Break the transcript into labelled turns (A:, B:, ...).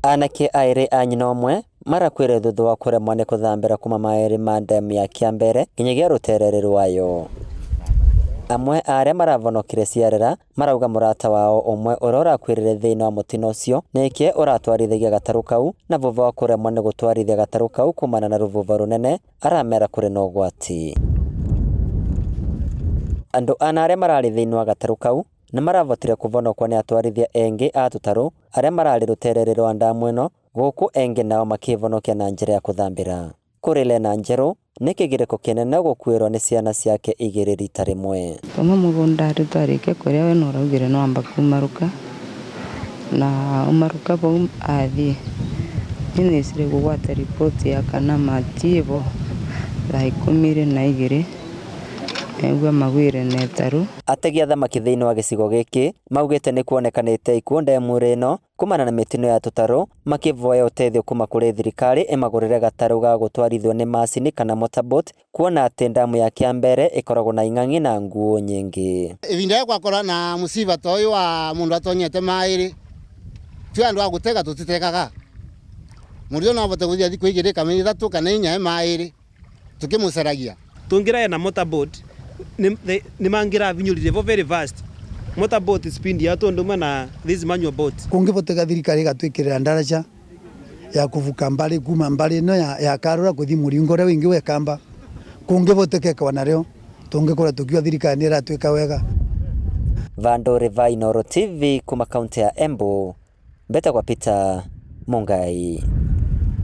A: Anake aĩrĩ a nyina ũmwe marakuire thutha wa kũremwo nĩ kũthambĩra kuma maĩrĩ ma ndemu ya Kĩambere nginyagia rũterere rwayo. Amwe a arĩa maravonokire ciarera marauga mũrata wao ũmwe ũrĩa ũrakuĩrĩire thĩinĩ wa mũtino ũcio nĩke ũratwarithagia gatarũ kau na vuvha wa kũremwo nĩ gũtwarithia gatarũ kau kumana na rũvuva rũnene aramera kũrĩ na ũgwati. Andũ ana arĩa mararĩ thĩinĩ wa gatarũ kau nĩ maravotire kũvonokwo nĩ atwarithia engĩ a tũtarũ arĩa mararĩ rũterere rwa ndamu ĩno gũkũ engĩ nao makĩvonokia na njĩra ya kũthambĩra. Kũrĩ Lena Njerũ nĩ kĩgirĩko kĩnene gũkuĩrwo nĩ ciana ciake igĩrĩ rita rĩmwe.
B: Twauma mũgũnda rĩ twarĩkia kũrĩa we nĩũraugire nĩwamba kumarũka na aumarũka vau athiĩ. Niĩ nĩcire kũgwata riboti ya kana matiĩvo thaa ikũmi na igĩrĩ nĩguo magwire na ĩtarũ.
A: Ategi a thamaki thĩinĩ wa gĩcigo gĩkĩ maugĩte nĩ kuonekanĩte ikuũ ndemu-inĩ ĩno kumana na mĩtino ya tũtarũ makĩvoya ũteithio kuma kũrĩ thirikari ĩmagũrĩre gatarũ ga gũtwarithio nĩ macini kana motorboat kuona atĩ ndamu ya Kĩambere ĩkoragwo na ing'ang'i na nguũ nyingĩ.
C: Ivinda ya kwakorwa na musiba ta uyu wa mundu atonyete mairi twi andu a gutega tutitekaga mundu uyu no avote guthia thiku igiri kana ithatu kana inya e mairi tukimucaragia.
D: Tungirae na motorboat ni mangiravinyurire vo very fast. Motorboat speed ya tondu na this manual boat.
E: Kungivoteka thirikari igatwikirira ndaraca ya kuvuka mbari kuma mbari ino ya Karura kuthi muringo uria wingi we Kamba kungivotekeka nario tungikora tukiwa thirikari ni iratwika wega.
A: Vandu Riva, Inooro TV kuma kaunti ya Embu, mbetagwa Peter Mungai.